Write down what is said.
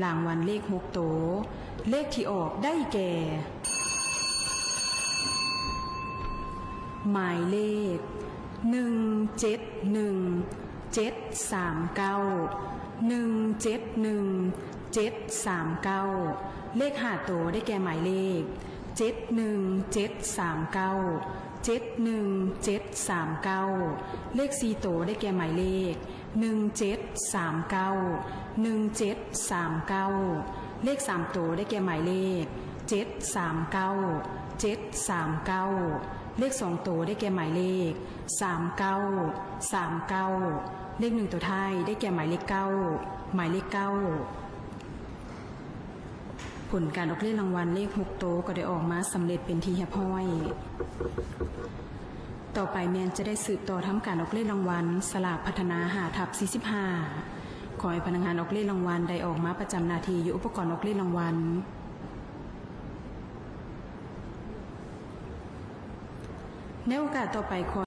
ລາງວັນເລກຫົກໂຕ, ເລກທີ່ອອກໄດ້ແກ່ ໝາຍເລກ ໜຶ່ງເຈັດໜຶ່ງເຈັດສາມເກົ້າ ໜຶ່ງເຈັດໜຶ່ງເຈັດສາມເກົ້າ. ເລກຫ້າໂຕໄດ້ແກ່ໝາຍເລກ ເຈັດໜຶ່ງເຈັດສາມເກົ້າ ເຈັດໜຶ່ງເຈັດສາມເກົ້າ. ເລກສີ່ໂຕໄດ້ແກ່ໝາຍເລກ ໜຶ່ງເຈັດສາມເກົ້າ ໜຶ່ງເຈັດສາມເກົ້າ. ເລກສາມໂຕໄດ້ແກ່ໝາຍເລກ ເຈັດສາມເກົ້າ ເຈັດສາມເກົ້າ. ເລກສອງໂຕໄດ້ແກ່ໝາຍເລກ ສາມເກົ້າ ສາມເກົ້າ. ເລກໜຶ່ງໂຕທ້າຍໄດ້ແກ່ໝາຍເລກເກົ້າ ໝາຍເລກເກົ້າ. ຜົນການອອກເລກລາງວັນເລກຫົກໂຕກໍໄດ້ອອກມາສຳເລັດເປັນທີ່ຮຽບຮ້ອຍ. ຕໍ່ໄປແມ່ນຈະໄດ້ສືບຕໍ່ທຳການອອກເລກລາງວັນສະຫຼາກພັດທະນາຫ້າທັບສີ່ສິບຫ້າ. ຂໍໃຫ້ພະນັກງານອອກເລກລາງວັນໄດ້ອອກມາປະຈຳໜ້າທີ່ຢູ່ອຸປະກອນອອກເລກລາງວັນ. ໃນໂອກາດຕໍ່ໄປ ຂໍ